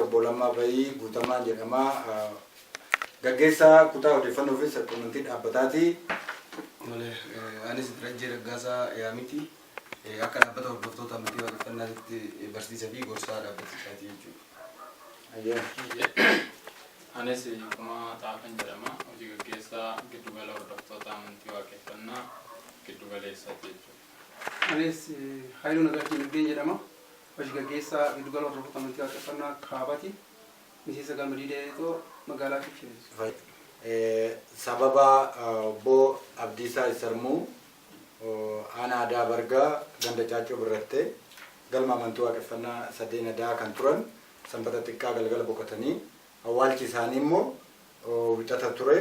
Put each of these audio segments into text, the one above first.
Obbo Lammaa Bayii Guutamaan jedhama. Gaggeessaa kutaa odeeffannoo fi sabquunnamtii dhaabbataati. Tole, anis Darajjee Raggaasaa Yaamiti. Akka dhaabbata hordoftoota amantii waaqeffannaatitti barsiisa fi gorsaa dhaabbatichaati jechuudha. Ayyee. Anis Kumaa Xaafan jedhama. Hojii gaggeessaa giddugala hordoftoota amantii waaqeffannaa giddu galeessaati jechuudha. Anis Haayiluu Nagaash Dinagdeen jedhama. Hojii gaggeessaa giddugala hordoftoota amantii waaqeffannaa Kaabati. Miseensa galma Diidaa magaalaa Finfinnee. Sababa obbo Abdiisaa Isarmuu aanaa Adaa Bargaa ganda Caaccoo Birrattee galma amantii waaqeffannaa sadeen adaa kan turan sanbata xiqqaa galgala boqotanii awwaalchi isaanii immoo wixata ture.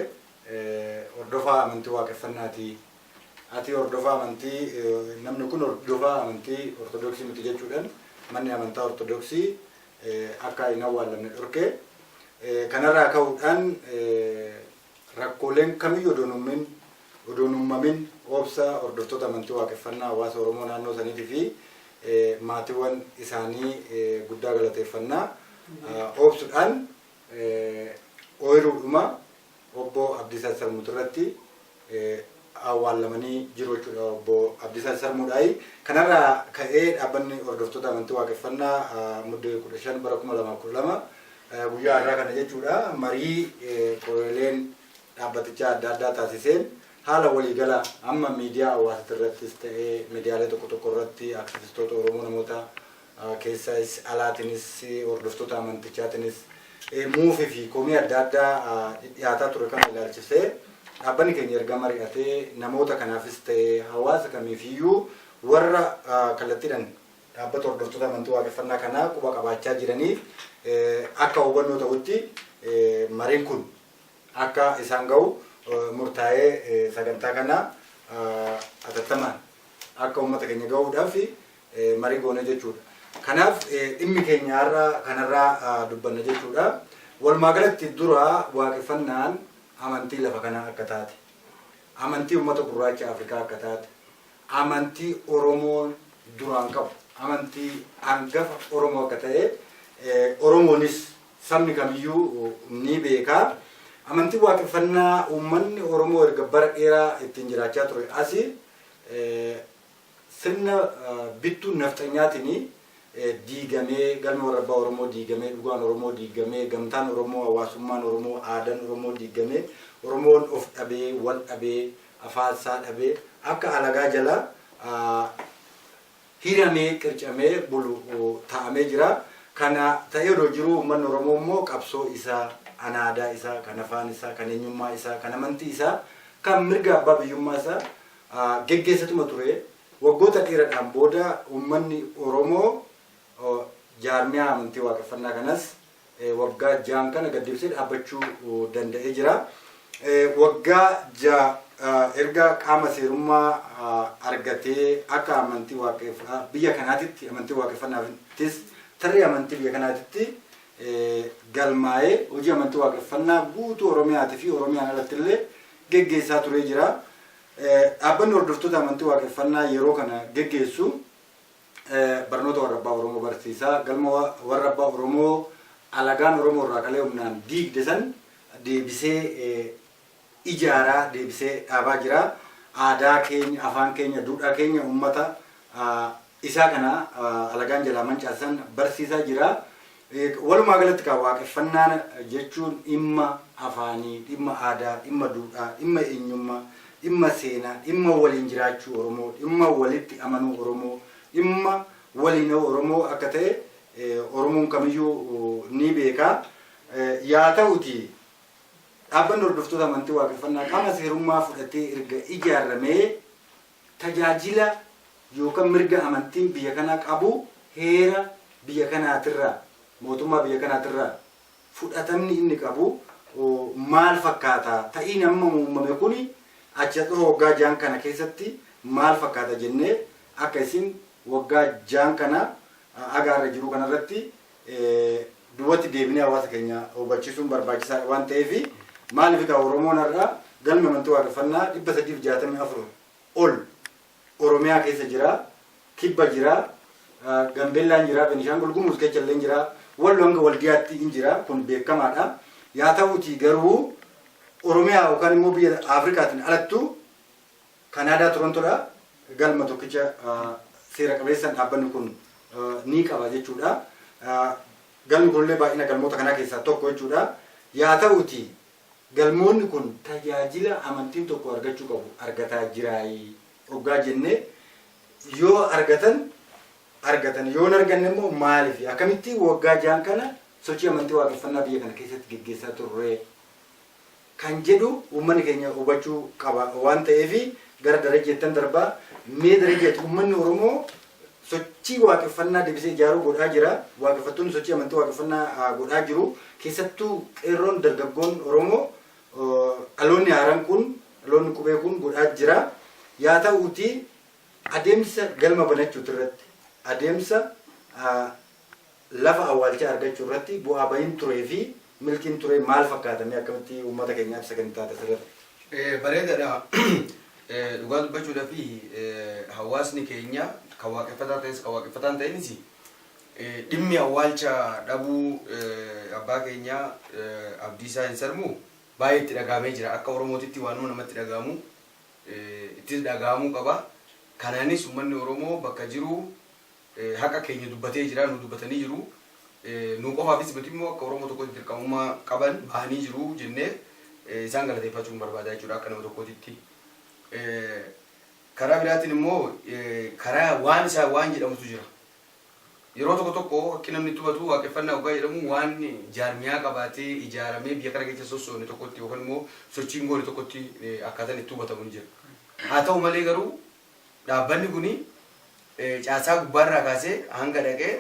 Hordofaa amantii waaqeffannaati. Ati hordofaa amantii, namni kun hordofaa amantii Ortodoksii miti jechuudhaan manni amantaa Ortodoksii akka hin awwaallamne dhorkee, kanarraa ka'uudhaan rakkooleen kamiyyuu odoon uumamin obsa hordoftoota amantii waaqeffannaa hawaasa Oromoo naannoo saniitii fi maatiiwwan isaanii guddaa galateeffannaa obsuudhaan ooyiruudhuma obbo Abdiisaa Sarmuutu irratti awwaallamanii jiru jechuudha obbo Abdiisaa Sarmuudhaayi. Kanarraa ka'ee dhaabbanni hordoftoota amantii waaqeffannaa Muddee 15 bara 2012, guyyaa har'aa kana jechuudha, marii qoreeleen dhaabbatichaa adda addaa taasiseen haala waliigala amma miidiyaa hawaasaa irrattis ta'ee miidiyaalee tokko tokko irratti aktivistoota Oromoo namoota keessas alaatiinis hordoftoota amantichaatiinis muufii fi komii adda addaa dhiyaataa ture kana ilaalchisee dhaabbanni keenya erga mari'atee namoota kanaafis ta'ee hawaasa kamiifiyyuu warra kallattiidhaan dhaabbata hordoftoota amantii waaqeffannaa kanaa quba qabaachaa jiraniif akka hubannoo ta'utti mariin kun akka isaan ga'u murtaa'ee sagantaa kana atattamaan akka uummata keenya ga'uudhaaf marii goone jechuudha. Kanaaf dhimmi keenya har'a kanarraa dubbanna jechuudha. Walumaa galatti dura waaqeffannaan amantii lafa kanaa akka taate, amantii uummata gurraacha Afrikaa akka taate, amantii Oromoon duraan qabu, amantii hangafa Oromoo akka ta'e Oromoonis sabni kamiyyuu ni beeka. Amantii waaqeffannaa uummanni Oromoo erga bara dheeraa ittiin jiraachaa ture asi sirna bittuu nafxanyaatiin diigamee, galmi warra abbaa Oromoo diigamee, dhugaan Oromoo diigamee, gamtaan Oromoo, hawaasummaan Oromoo, aadaan Oromoo diigamee, Oromoon of dhabee, wal dhabee, afaan isaa dhabee akka alagaa jala hiramee qircamee bulu taa'amee jira. Kana ta'ee odoo jiru uummanni Oromoo immoo qabsoo isaa, kan aadaa isaa, kan afaan isaa, kan eenyummaa isaa, kan amantii isaa, kan mirga abbaa biyyummaa isaa geggeessatuma ture. Waggoota dheeraadhaan booda uummanni Oromoo jaarmiyaa amantii waaqeffannaa kanas waggaa 6n kana gad deebisee dhaabbachuu danda'ee jira. Waggaa 6 erga qaama seerummaa argatee akka amantii waaqeffannaa biyya kanaatitti, amantii waaqeffannaattis tarree amantii biyya kanaatitti galmaa'ee hojii amantii waaqeffannaa guutuu Oromiyaatii fi Oromiyaan alatti illee geggeessaa turee jira. Dhaabbanni hordoftoota amantii waaqeffannaa yeroo kana geggeessu barnoota warra abbaa Oromoo barsiisaa, galma warra abbaa Oromoo alagaan Oromoo irraa kalee humnaan diigde san deebisee ijaaraa, deebisee dhaabaa jira. Aadaa keenya, afaan keenya, duudhaa keenya uummata isaa kana alagaan jalaa mancaasan barsiisaa jira. Walumaa galatti kan waaqeffannaa jechuun dhimma afaanii, dhimma aadaa, dhimma duudhaa, dhimma eenyummaa, dhimma seenaa, dhimma waliin jiraachuu Oromoo, dhimma walitti amanuu Oromoo, dhimma waliin Oromoo akka ta'e Oromoon kamiyyuu ni beeka. Yaa ta'uti dhaabbanni hordoftoota amantii waaqeffannaa qaama seerummaa fudhatee erga ijaaramee tajaajila yookaan mirga amantiin biyya kanaa qabu heera biyya kanaatirraa, mootummaa biyya kanaatirraa fudhatamni inni qabu maal fakkaata? Ta'iin amma uumame kuni achi as dhufoo waggaa 6n kana keessatti maal fakkaata jennee akka isin waggaa 6n kana agaarra jiru kanarratti duubatti deebinee hawaasa keenya hubachiisuun barbaachisaadha waan ta'eef. Maaliif egaa Oromoon har'a galmi amantii waaqeffannaa 364 ol Oromiyaa keessa jira, Kibba jira, Gambeellaan jira, Benishaangul Gumuz keessa illee jira, Walloo hanga Waldiyaatti hin jira. Kun beekamaadha. Yaa ta'uutii garuu Oromiyaa yookaan immoo biyya Afrikaatiin alattu Kanaadaa Torontoodha. Galma tokkicha seera qabeessaan dhaabbanni kun ni qaba jechuudha. Galmi kunillee baay'ina galmoota kanaa keessaa tokko jechuudha. Yaa ta'uutii galmoonni kun tajaajila amantiin tokko argachuu qabu argataa jiraayii oggaa jennee, yoo argatan argatan, yoo hin arganne immoo maaliif, akkamitti waggaa 6n kana sochii amantii waaqeffannaa biyya kana keessatti geggeessaa turre kan jedhu uummanni keenya hubachuu qaba waan ta'eef, gara Darajjeettan darbaa. Mee Darajjeet, uummanni Oromoo sochii waaqeffannaa deebisee ijaaruu godhaa jira. Waaqeffattoonni sochii amantii waaqeffannaa godhaa jiru. Keessattuu qeerroon dargaggoon Oromoo, dhaloonni haaraan kun, dhaloonni qubee kun godhaa jira. Yaa ta'uutii adeemsa galma banachuuti irratti, adeemsa lafa awwaalchaa argachuu irratti bu'aa bahiin turee fi milkiin ture maal fakkaatamee, akkamitti uummata keenyaaf isa kan taate asirratti? Bareedaadha. Dhugaa dubbachuudhaa fi hawaasni keenya kan waaqeffataa ta'es kan waaqeffataa hin ta'inis dhimmi awwaalcha dhabuu abbaa keenya Abdiisaa hin sarmu baay'ee itti dhagahamee jira. Akka Oromootitti waanuma namatti dhagahamu ittis dhagahamuu qaba. Kanaanis uummanni Oromoo bakka jiru haqa keenya dubbatee jira, nu dubbatanii jiru. Nu qofaafis miti immoo akka Oromoo tokkotti dirqamummaa qaban bahanii jiru jennee isaan galateeffachuun barbaada jechuudha akka nama tokkootitti. Karaa biraatiin immoo karaa waan isaa waan jedhamutu jira. Yeroo tokko tokko akki namni itti hubatu waaqeffannaa hoggaa jedhamu waan jaarmiyaa qabaatee ijaaramee biyya kana keessa sossoone tokkotti yookaan immoo sochiin goone tokkotti akkaataan itti hubatamu ni jira. Haa ta'u malee garuu dhaabbanni kuni caasaa gubbaarraa kaasee hanga dhaqee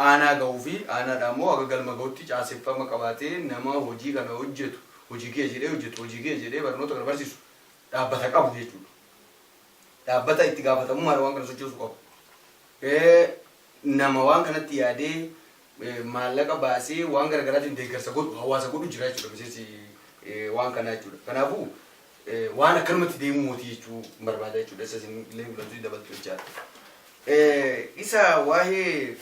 aanaa gahuu fi aanaadhaa immoo haga galma gahutti caaseffama qabaatee, nama hojii kana hojjetu, hojii kiyya jedhee hojjetu, hojii kiyya jedhee barnoota kana barsiisu, dhaabbata qabu jechuudha. Dhaabbata itti gaafatamummaadhaan waan kana sochoosu qabu. Nama waan kanatti yaadee maallaqa baasee waan garaagaraatiin deeggarsa godhu hawaasa godhu jira jechuudha miseensi waan kanaa jechuudha. Kanaafuu waan akkanumatti deemuu mootii jechuu barbaada jechuudha. Isa isin illee gulantuu dabaltu jechaadha. Isa waa'ee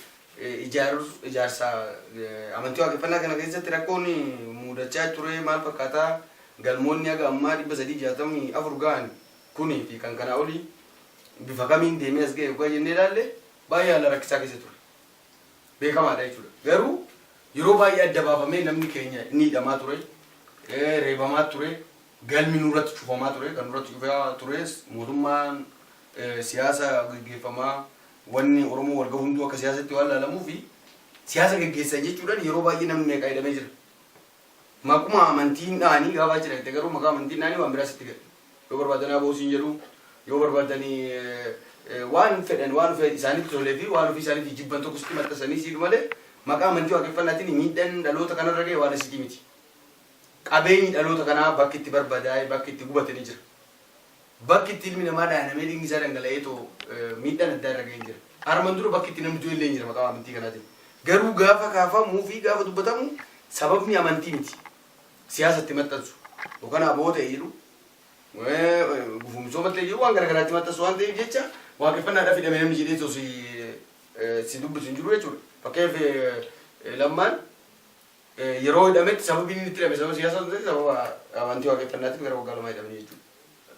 ijaarsa amantii waaqeffannaa kana keessatti rakkoon mudachaa ture maal fakkaataa, galmoonni haga ammaa 364 ga'an kunii fi kan kanaa olii bifa kamiin deemee as ga'e yookaan jennee ilaalle, baay'ee haala rakkisaa keessa ture. Beekamaadha jechuudha. Garuu yeroo baay'ee adda baafamee namni keenya inni hidhamaa ture, reebamaa ture, galmi nurratti cufamaa ture, kan nurratti cufaa tures mootummaan siyaasa gaggeeffamaa, wanni Oromoo wal gahu hunduu akka siyaasatti waan laalamuu fi siyaasa gaggeessan jechuudhaan yeroo baay'ee namni meeqa hidhamee jira. Maquma amantiin dhahanii gaafa achi dhaqxe garuu maqaa amantiin dhahanii waan biraa sitti gadi. Yoo barbaadan aboo siin jedhu, yoo barbaadanii waan fedhan, waan ofii isaanitti tolee fi waan ofii isaaniitti jibban tokko sitti maxxansanii siidhu malee maqaa amantii waaqeffannaatiin miidhaan dhaloota kanarra ga'e waan asitii miti. Qabeenyi dhaloota kanaa bakki itti barbadaa'e, bakki itti gubate ni jira. Bakki itti ilmi namaa dhaanamee dhiigni isaa dhangala'ee too miidhaan addaa irra ga'ee jira. Armaan dura bakki itti namni du'e illee hin jira maqaa amantii kanaatiin. Garuu gaafa kaafamuu fi gaafa dubbatamu sababni amantii miti. Siyaasa itti maxxansu. Yookaan aboo ta'e jedhu, gufuu misooma ta'e jedhu, waan garaagaraatti maxxansu waan ta'eef jecha waaqeffannaadhaaf hidhame namni jedhee too si dubbisu hin jiru jechuudha. Fakkeenyaaf Lammaan yeroo hidhametti sababiin inni itti hidhame sababa siyaasaa osoo hin ta'in sababa amantii waaqeffannaatiif gara waggaa 2 hidhamanii jechuudha.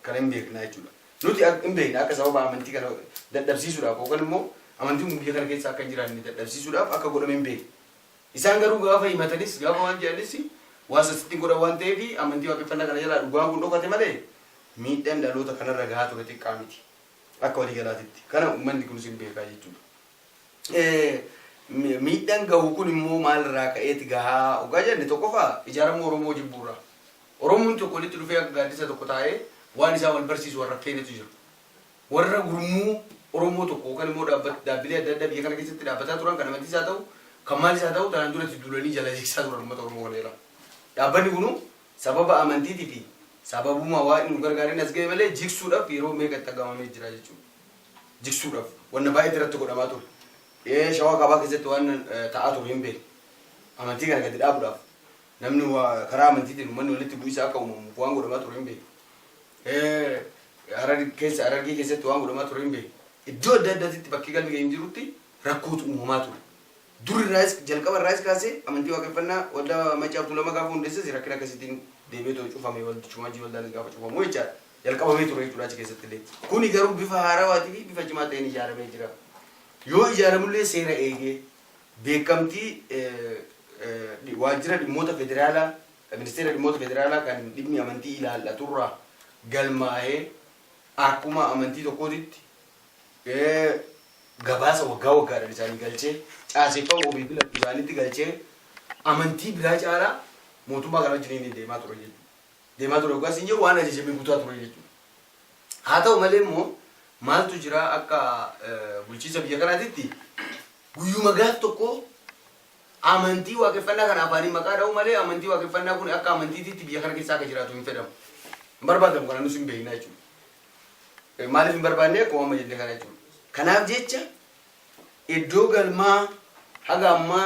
Kana hin beekna jechuudha. Nuti hin beekna, akka sababa amantii kana dadhabsiisuudhaaf yookaan immoo amantiin kun biyya kana keessa akka hin jiraanne dadhabsiisuudhaaf akka godhame hin beekna. Isaan garuu gaafa himatanis, gaafa waan jedhanis waan sasittiin godhan waan ta'eef amantii waaqeffannaa kana jalaa dhugaan kun dhokate malee miidhaan dhaloota kanarra gahaa ture xiqqaa miti. Akka waliigalaatitti. Kana uummanni kunis hin beekaa jechuudha. Miidhaan gahu kun immoo maalirraa ka'eeti gahaa ogaa jenne, tokkoffaa ijaaramuu Oromoo jibbuurraa. Oromoon tokko walitti dhufee akka gaaddisa tokko taa'ee waan isaa wal barsiisu warra feenetu jira. Warra gurmuu Oromoo tokko yookaan immoo dhaabbilee adda addaa biyya kana keessatti dhaabbataa turan, kan amantiis haa ta'u kan maalis haa ta'u, tanaan duratti duulanii jala jigsaa turan uummata Oromoo kana jala. Dhaabbanni kunu sababa amantiitii fi sababuma waan nu gargaareen as ga'e malee jigsuudhaaf yeroo meeqa itti aggaamamee jira jechuudha. Jigsuudhaaf wanna baay'eetu irratti godhamaa ture. Shawaa Kaabaa keessatti waan ta'aa ture hin beekne. Amantii kana gadi dhaabuudhaaf namni karaa amantiitiin uummanni walitti bu'iinsa akka uumamuuf waan godhamaa ture hin beekne. Harargee keessatti waan godhamaa ture hin beekne. Iddoo adda addaatitti bakkee galmi keenya jirutti rakkootu uumamaa ture. Dur irraas jalqaba irraas kaasee amantii waaqeffannaa waldaa Macaa Tuulamaa gaafa hundeesses rakkina akkasiitiin deemee too cufame waldichumaa ji waldaanis gaafa cufamu jechaadha. Jalqabamee ture jechuudha achi keessatti illee. Kuni garuu bifa haarawaatii fi bifa cimaa ta'een ijaaramee jira. Yoo ijaaramullee seera eegee beekamtii waajjira dhimmoota federaalaa, ministeera dhimmoota federaalaa kan dhimmi amantii ilaallaturraa galmaa'ee akkuma amantii tokkootitti gabaasa waggaa waggaadhaan isaanii galchee, caaseffama ofii filatu isaanitti galchee, amantii biraa caalaa mootummaa kana wajjin deemaa ture jechuudha. Deemaa ture yookaas hin jiru waan ajajamee guutaa ture jechuudha. Haa ta'u malee immoo maaltu jira, akka bulchiinsa biyya kanaatitti guyyuma gaaf tokko amantii waaqeffannaa kana afaaniin maqaa dha'u malee amantii waaqeffannaa kun akka amantiititti biyya kana keessa akka jiraatu hin fedhamu. Hin barbaadamu, kana nus hin beekna jechuudha. Maaliif hin barbaanne? Akkuma amma jenne kana jechuudha. Kanaaf jecha iddoo galmaa haga ammaa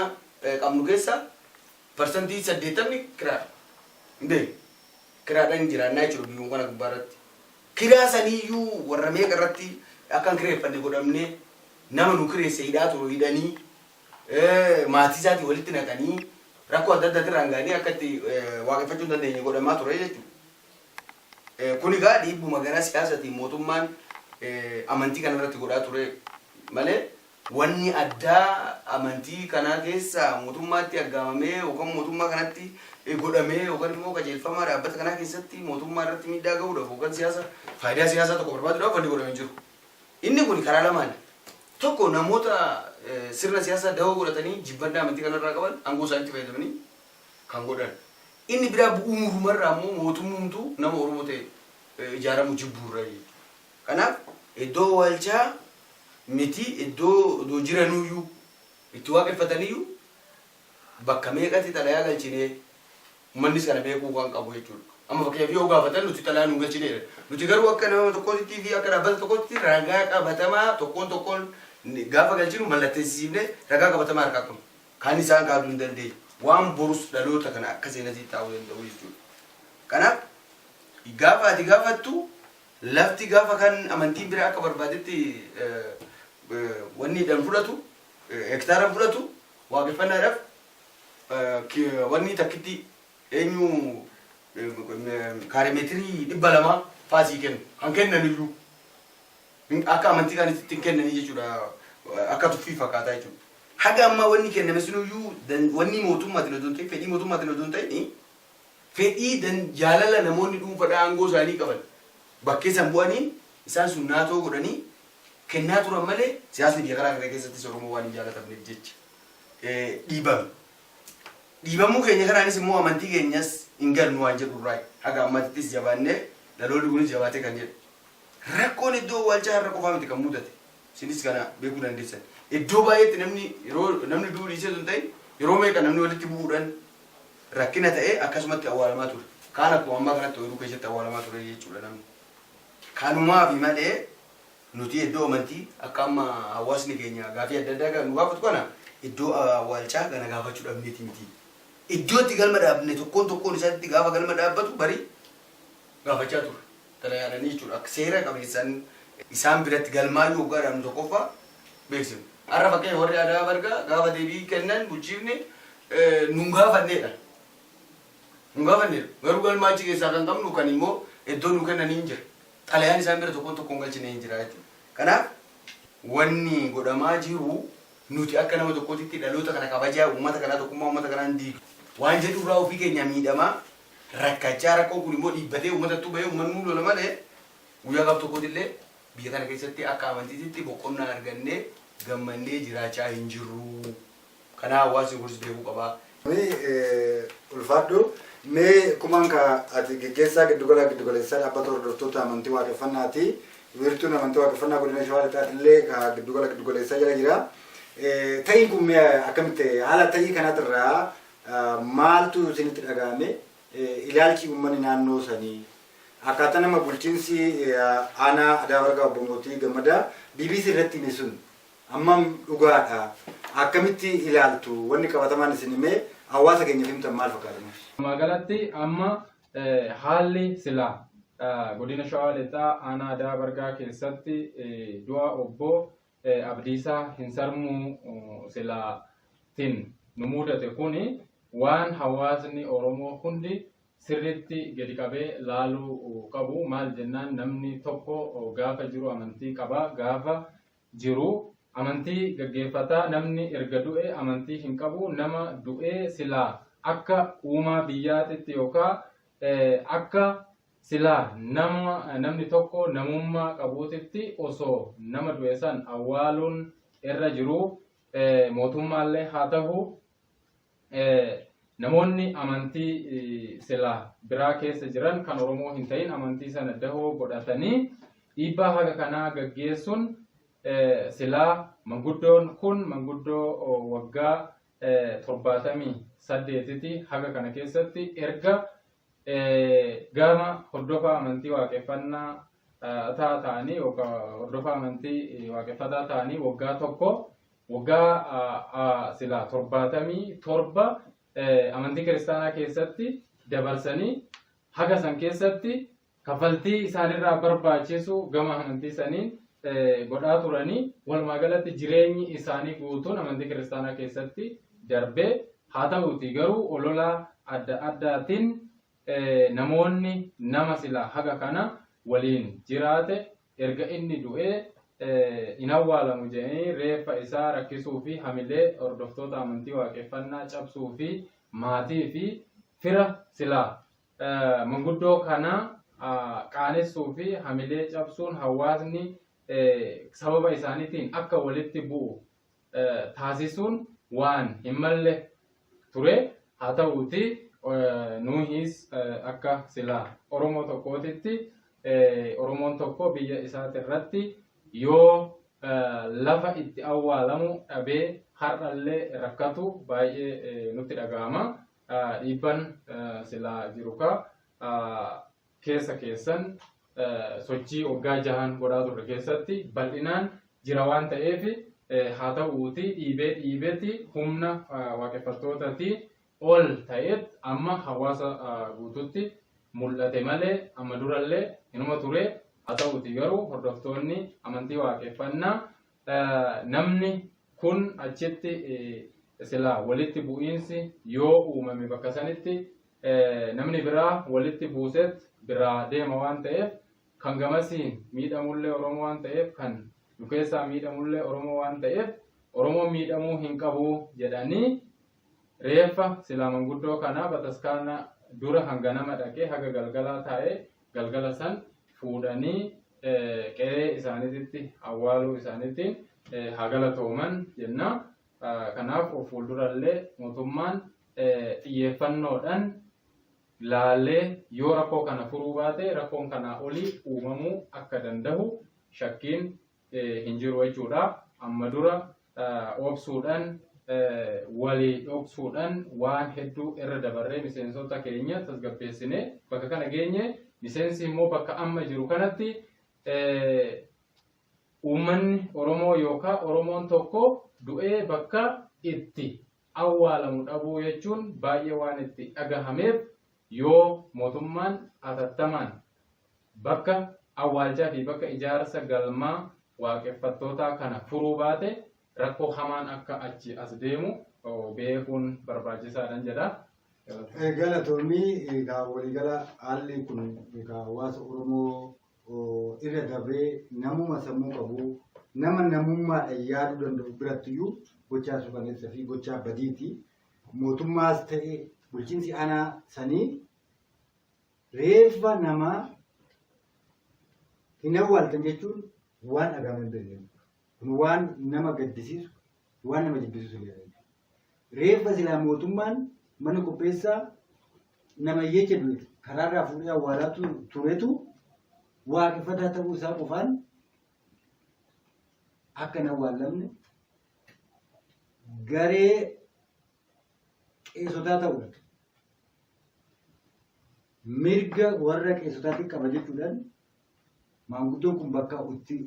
qabnu keessa 80% kiraadha. Hin beeknu. Kiraadhaan jiraannaa jechuudha biyyuun kana gubbaa irratti. Kiraa saniyyuu warra meeqa irratti akka hin kireeffanne godhamnee, nama nu kireesse hidhaa ture hidhanii, maatii isaatii walitti naqanii, rakkoo adda addaatiin irraan ga'anii akka itti waaqeffachuu hin dandeenye godhamaa ture jechuudha. Kun egaa dhiibbuma gara siyaasaatiin mootummaan amantii kana irratti godhaa ture malee wanni addaa amantii kanaa keessa mootummaatti aggaamamee yookaan mootummaa kanatti godhamee yookaan immoo qajeelfama dhaabbata kanaa keessatti mootummaa irratti miidhaa gahuudhaaf yookaan siyaasa faayidaa siyaasaa tokko barbaaduudhaaf wanni godhamee jiru. Inni kun karaa lamaan, tokko namoota sirna siyaasaa dahoo godhatanii jibbannaa amantii kanarraa qaban aangoo isaaniitti fayyadamanii kan godhan. Inni biraa bu'uurumarraa immoo mootummumtuu nama Oromoo ta'e ijaaramu jibbuurra jechuudha. Kanaaf iddoo awwaalchaa miti, iddoo jiranuyyuu itti waaqeffataniyyuu bakka meeqatti xalayaa galchinee, uummannis kana beekuu kan qabu jechuudha. Amma fakkeenyaaf yoo gaafatan nuti xalayaa nu galchineedha. Nuti garuu akka nama tokkootti fi akka dhaabbata tokkootti ragaa qabatamaa tokkoon tokkoon gaafa galchinu mallatteessisiifnee ragaa qabatamaa harkaa qabna. Kan isaan kaasuu hin dandeenye. Waan borus dhaloota kana akka seenatii taa'uu danda'u jechuudha. Kanaaf gaafa ati gaafattu lafti gaafa kan amantiin biraa akka barbaadetti wanni hidhan fudhatu, hektaaran fudhatu, waaqeffannaadhaaf wanni takkitti eenyu kaaremeetirii 200 faasii kennu kan kennan iyyuu akka amantii kaanitti hin kennanii jechuudha, akka tuffii fakkaataa jechuudha. Haga ammaa wanni kenname sunuyyuu wanni mootummaatiin odoo hin ta'in, fedhii mootummaatiin odoo hin ta'in, fedhii jaalala namoonni dhuunfaadhaa aangoo isaanii qaban bakkee san bu'anii isaan sun naatoo godhanii kennaa turan malee siyaasni biyya kanaa kana keessattis Oromoo waan hin jaalatamneef jecha dhiibame. Dhiibamuu keenya kanaanis immoo amantii keenyas hin galnu waan jedhu irraa haga ammaatittis jabaannee dhaloonni kunis jabaatee kan jedhu. Rakkoon iddoo awwaalchaa har'a qofaa miti kan mudate. Isinis kana beekuu dandeessan. Iddoo baay'eetti namni yeroo namni du'uu dhiisee osoo hin ta'in yeroo meeqa namni walitti bu'uudhaan rakkina ta'ee akkasumatti awwaalamaa ture. Kaan akkuma ammaa kanatti ooyiruu keessatti awwaalamaa ture jechuudha namni. Kanumaafi malee nuti iddoo amantii akka amma hawaasni keenya gaafii adda addaa kan nu gaafatu kana iddoo awwaalchaa kana gaafachuu dhabneeti miti. Iddoo itti galma dhaabne tokkoon tokkoon isaatti gaafa galma dhaabbatu barii gaafachaa ture. Xalayaadhanii jechuudha. Akka seera qabeessaan isaan biratti galmaayyuu hoggaa dhaabnu tokkoffaa beeksifna. Har'a fakkeenya warri aadaa bargaa gaafa deebii kennan bulchiifne nun gaafanneedha. Nun gaafanneedha. Garuu galma achi keessaa kan qabnu kan immoo iddoo nu kennanii hin jira. Xalayaan isaan bira tokkoon tokkoon galchine hin jira jechuudha. Kanaaf wanni godhamaa jiru nuti akka nama tokkootitti dhaloota kana kabajaa uummata kanaa, tokkummaa uummata kanaa hin diigu waan jedhurraa ofii keenya miidhamaa rakkachaa, rakkoon kun immoo dhiibbatee uummatattuu bahee uummanni lola malee guyyaa gaaf tokkootillee biyya kana keessatti akka amantiititti boqonnaa argannee gammannee jiraachaa hin jirru. Kanaa hawaasni kunis beekuu qabaa. Mee ulfaadhu, mee kumaan ka ati geggeessaa giddugala giddugaleessaa dhaabbata hordoftoota amantii waaqeffannaati. Wiirtuun amantii waaqeffannaa godina Shawaa Lixaatillee ka giddugala giddugaleessaa jala jira. Ta'iin kun mee akkamitti, haala ta'ii kanaatirraa maaltu isinitti dhaga'ame? Ilaalchi uummanni naannoo sanii akkaataa nama bulchiinsi aanaa Adaa Bargaa obbo Mootii Gammadaa BBC irratti hime sun hammam dhugaadha? Akkamitti ilaaltu? Wanni qabatamaan isin himee hawaasa keenyaaf himtan maal fakkaata? Walumaa galatti amma haalli silaa godina Shawaa Lixaa aanaa Adaa Bargaa keessatti du'a obbo Abdiisaa Hinsarmuu silaa tiin nu mudate kuni waan hawaasni Oromoo hundi sirriitti gadi qabee laaluu qabu. Maal jennaan, namni tokko gaafa jiru amantii qaba, gaafa jiru amantii gaggeeffataa. Namni erga du'e amantii hin qabu. Nama du'ee silaa akka uumaa biyyaatitti yookaan akka silaa nama namni tokko namummaa qabuutitti osoo nama du'e san awwaaluun irra jiru, mootummaallee haa ta'u, namoonni amantii silaa biraa keessa jiran kan Oromoo hin ta'in amantii sana dahoo godhatanii dhiibbaa haga kanaa gaggeessuun, silaa manguddoon kun manguddoo waggaa 78ti. Haga kana keessatti erga gama hordofaa amantii waaqeffannaa ta'anii yookaan hordofaa amantii waaqeffataa ta'anii waggaa tokko, waggaa silaa 77 amantii kiristaanaa keessatti dabarsanii, haga san keessatti kaffaltii isaanirraa barbaachisu gama amantii saniin godhaa turanii, walumaa galatti jireenyi isaanii guutuun amantii kiristaanaa keessatti darbee. Haa ta'uuti garuu olola adda addaatiin namoonni nama sila haga kana waliin jiraate erga inni du'ee hin awwaalamu jedhanii reeffa isaa rakkisuu fi hamilee hordoftoota amantii waaqeffannaa cabsuu fi maatii fi fira silaa manguddoo kana qaanessuu fi hamilee cabsuun hawaasni sababa isaaniitiin akka walitti bu'u taasisuun waan hin malle ture. Haa ta'uuti nuhis akka silaa Oromoo tokkootitti, Oromoon tokko biyya isaati irratti yoo lafa itti awwaalamu dhabee har'allee rakkatu baay'ee nutti dhaga'ama. Dhiibban silaa jiru ka keessa keessan sochii waggaa 6n godhaa turre keessatti bal'inaan jira waan ta'eef, haa ta'uuti dhiibee dhiibeeti humna waaqeffattootatii ol ta'eet amma hawaasa guututti mul'ate malee amma durallee inuma ture. Haa ta'uuti garuu hordoftoonni amantii waaqeffannaa namni kun achitti silaa walitti bu'iinsi yoo uumame bakka sanitti namni biraa walitti buuseet biraa deema waan ta'eef, kan gamasiin miidhamullee Oromoo waan ta'eef, kan nu keessaa miidhamullee Oromoo waan ta'eef, Oromoon miidhamuu hin qabu jedhanii reeffa silaa manguddoo kanaa bataskaana dura hanga nama dhaqee haga galgalaa taa'ee galgala san fuudhanii qe'ee isaaniititti awwaaluu isaaniitiin haa galatooman jenna. Kanaaf of fuuldurallee mootummaan xiyyeeffannoodhaan laalee yoo rakkoo kana furuu baate rakkoon kanaa olii uumamuu akka danda'u shakkiin hin jiru jechuudha. Amma dura obsuudhaan, walii dhoksuudhaan waan hedduu irra dabarree miseensota keenya tasgabbeessinee bakka kana geenye. Miseensi immoo bakka amma jiru kanatti uummanni Oromoo yookaan Oromoon tokko du'ee bakka itti awwaalamu dhabuu jechuun baay'ee waan itti dhagahameef, yoo mootummaan atattamaan bakka awwaalchaa fi bakka ijaarsa galmaa waaqeffattootaa kana furuu baate rakkoo hamaan akka achi as deemu beekuun barbaachisaadhaan jedha. Galatoomii. Egaa waliigala haalli kun egaa hawaasa Oromoo irra dabree namuma sammuu qabu, nama namummaadhaan yaaduu danda'u birattiyyuu gochaa suukaneessa fi gochaa badiiti. Mootummaas ta'e bulchiinsi aanaa sanii reeffa namaa hin awwaaltan jechuun waan dhaga'amee hin beekne. Kun waan nama gaddisiisu, waan nama jibbisiisu illee. Reeffa silaa mootummaan mana qopheessaa nama hiyyeecha du'e karaarraa fuudhee awwaalaa turetu waaqeffataa ta'uu isaa qofaan akka hin awwaallamne garee qeesotaa ta'uudhaan, mirga warra qeesotaatti qaba jechuudhaan, maanguddoon kun bakka itti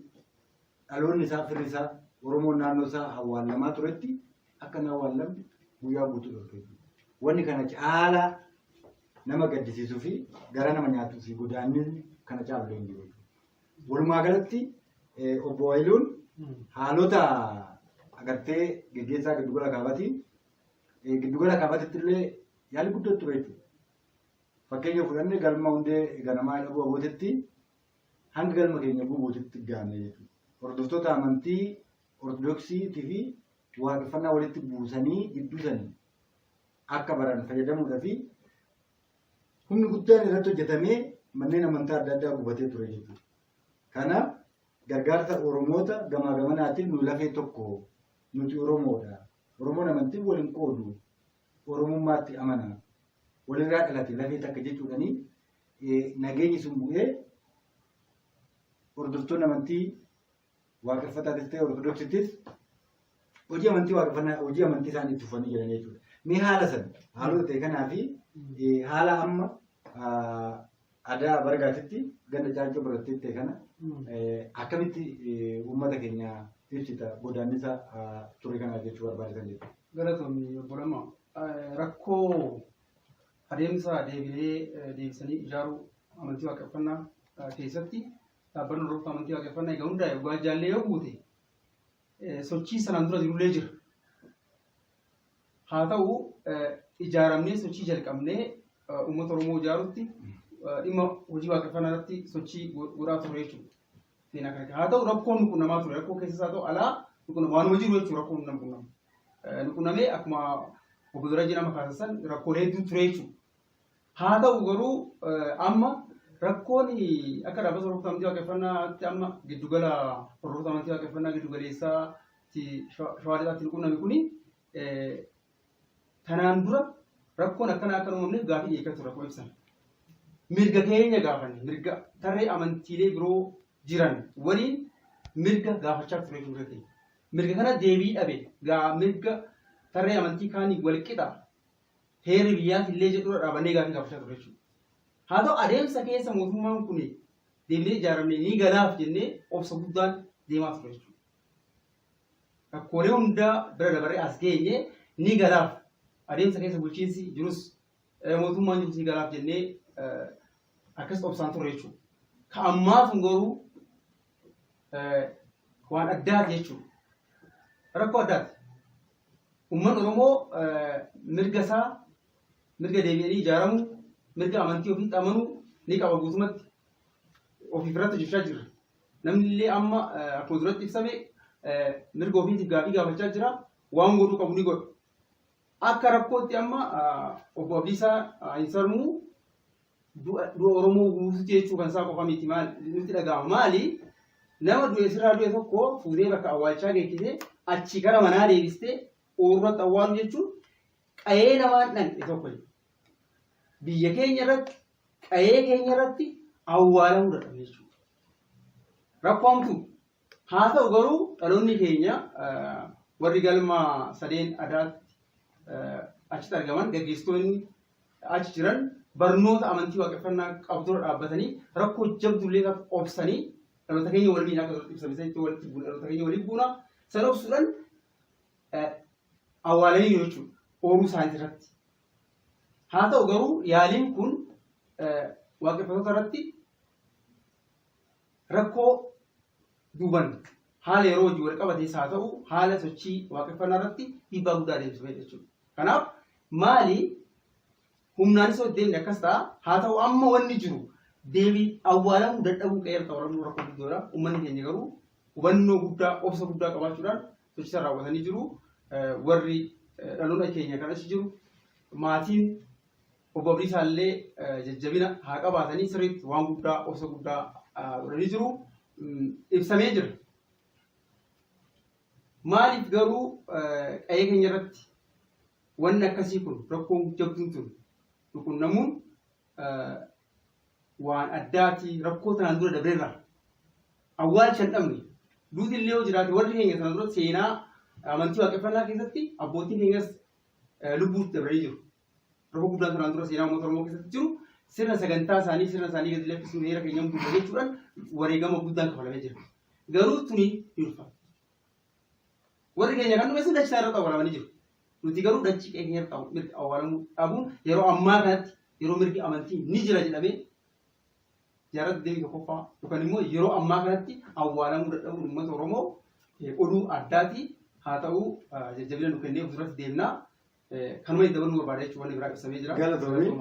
dhaloonni isaa, firri isaa, Oromoon naannoo isaa awwaallamaa turetti akka hin awwaallamne guyyaa guutuu dhorke jechuudha. Wanni kana caalaa nama gaddisiisuu fi gara nama nyaatuu fi godaannisni kana caalu hin jiru jechuudha. Walumaa galatti obbo Wayiluun haalota agartee geggeessaa giddugala kaabatiin Giddugala kaabaatti illee yaalii guddoo ture jechuudha. Fakkeenya fudhannee galma hundee ganamaa dhabuu abootetti hanga galma keenya gubuutitti gaame jechuudha. Hordoftoota amantii ortodoksiitii fi waaqeffannaa walitti buusanii gidduu sanii akka baran fayyadamuudhaa fi humni guddaan irratti hojjetamee manneen amantaa adda addaa gubatee ture jechuudha. Kanaaf gargaarsa Oromoota gamaa gamanaatiin nu lafee tokko nuti Oromoodha. Oromoon amantii waliin qoodu Oromummaatti amana. Walirraa dhalate lafee takka jechuudhanii nageenyi sun bu'ee hordoftoonni amantii waaqeffataatis ta'e ortodoksittis hojii amantii waaqeffannaa hojii amantii isaanii itti fufanii jiran jechuudha. Mee haala sana haalota ta'e kanaa fi haala amma aadaa bargaatitti ganda caancoo barattee ta'e kana akkamitti uummata keenya ibsita godaannisa ture kana jechuu barbaadan jechuudha. Galatoomii obbo Lammaa. Rakkoo adeemsa deebi'ee deebisanii ijaaruu amantii waaqeffannaa keessatti dhaabbanni hordoftoota amantii waaqeffannaa egaa hundaa'e waggaa jaallee yoo guute sochii sanaan dura jirullee jira. Haa ta'u ijaaramnee sochii jalqabnee uummata Oromoo ijaarutti dhimma hojii waaqeffannaa irratti sochii godhaa ture jechuudha. Seenaa kana haa ta'u rakkoon nu qunnamaa ture rakkoo keessas haa ta'u alaa nu qunnamaa waanuma jiru jechuudha rakkoon nu qunnamu. Nu qunnamee akkuma obbo Darajii nama kaasan rakkoolee hedduu ture jechuudha. Haa ta'u garuu amma rakkoon akka dhaabbata hordoftoota amantii waaqeffannaatti amma giddugala hordoftoota amantii waaqeffannaa giddugaleessaatti shawaa lixaatti nu qunname kuni kanaan dura rakkoon akkanaa akka uumamneef gaafii dhiyeeffatu ture akkuma ibsan. Mirga keenya gaafanne mirga tarree amantiilee biroo jiran waliin mirga gaafachaa ture mirga keenya. Mirga kana deebii dhabe gaa mirga tarree amantii kaanii wal qixa heerri biyyaatti illee jedhurra dhaabannee gaafii gaafachaa ture jechuudha. Haa ta'u adeemsa keessa mootummaan kun deemnee ijaaramne ni galaaf jennee obsa guddaan deemaa ture jechuudha. Rakkoolee hundaa bira dabarree as geenye ni galaaf adeemsa keessa bulchiinsi jirus mootummaan jirus ni galaaf jennee akkas obsaan turre jechuudha. Ka ammaa sun garuu waan addaati jechuudha. Rakkoo addaati. Uummanni Oromoo mirga isaa mirga deebi'anii ijaaramuu mirga amantii ofiitti amanuu ni qaba guutumatti ofiif irratti hojjechaa jirra. Namni illee amma akkuma duratti ibsame mirga ofiitiif gaafii gaafachaa jira. Waan godhuu qabu ni godha. Akka rakkootti amma obbo Abdiisaa hin sarmuu du'a Oromoo guutuuti jechuu kan isaa qofa miti maal nutti dhaga'ama. Maali nama du'e sirraa du'e tokko fuutee bakka awwaalchaa geessitee achii gara manaa deebistee ooyiruu awwaalu jechuun qayee namaan dhandhe tokko jechuudha. Biyya keenya irratti qayee keenya irratti awwaalamuu dadhabe jechuudha. Rakkoo hamtuu. Haa ta'u garuu dhaloonni keenya warri galma sadeen adaatti achitti argaman gaggeessitoonni achi jiran barnoota amantii waaqeffannaa qabu dura dhaabbatanii rakkoo jabdullee taatu obsanii dhaloota keenya waliin akka duratti ibsame sanitti walitti buuna dhaloota keenya waliin buuna sana obsuudhaan awwaalanii jiru jechuudha ooruu isaanii irratti. Haa ta'u garuu yaaliin kun waaqeffattoota irratti rakkoo duuban haala yeroo wajjin wal qabatees haa ta'u haala sochii waaqeffannaa irratti dhiibbaa guddaa adeemsifame jechuudha. Kanaaf maali humnaanis yoo deemne akkas ta'a haa ta'u amma wanni jiru deebii awwaalamuu dadhabuu qe'ee irratti awwaalamuu rakkoo guddoodha. Uummanni keenya garuu hubannoo guddaa obsa guddaa qabaachuudhaan sochii sana raawwatanii jiru. Warri dhaloonni keenya kan achi jiru maatiin obbo Abdiisaa illee jajjabina haa qabaatanii sirriitti waan guddaa obsa guddaa godhanii jiru. Ibsamee jira. Maaliif garuu qe'ee keenya irratti wanni akkasii kun rakkoon jabduun tun nu qunnamuun waan addaati rakkoo tanaan dura dabreerra awwaalcha hin dhabne duuti illee yoo jiraate warri keenya sana dura seenaa amantii waaqeffannaa keessatti abbootiin keenyas lubbuutti dabranii jiru. Rakkoo guddaan tanaan dura seenaa uummata Oromoo keessatti jiru sirna sagantaa isaanii sirna isaanii gadi lakkisuun heera keenya bulla jechuudhaan wareegama guddaan kafalamee jira. Garuu tuni ni ulfaata. Warri keenya kan dhume sun dachii irratti awwaalamanii jiru. Nuti garuu dachii keenya irratti mirga awwaalamuu dhabuun yeroo ammaa kanatti yeroo mirgi amantii ni jira jedhamee jaarraa 21ffaa yookaan immoo yeroo ammaa kanatti awwaalamuu dadhabuun uummata Oromoo oduu addaati. Haa ta'u jajjabina nu kennee fuulduratti deemna. Kanuma itti dabaluu barbaada jechuudha, wanni biraa ibsamee jira. Galatoomii.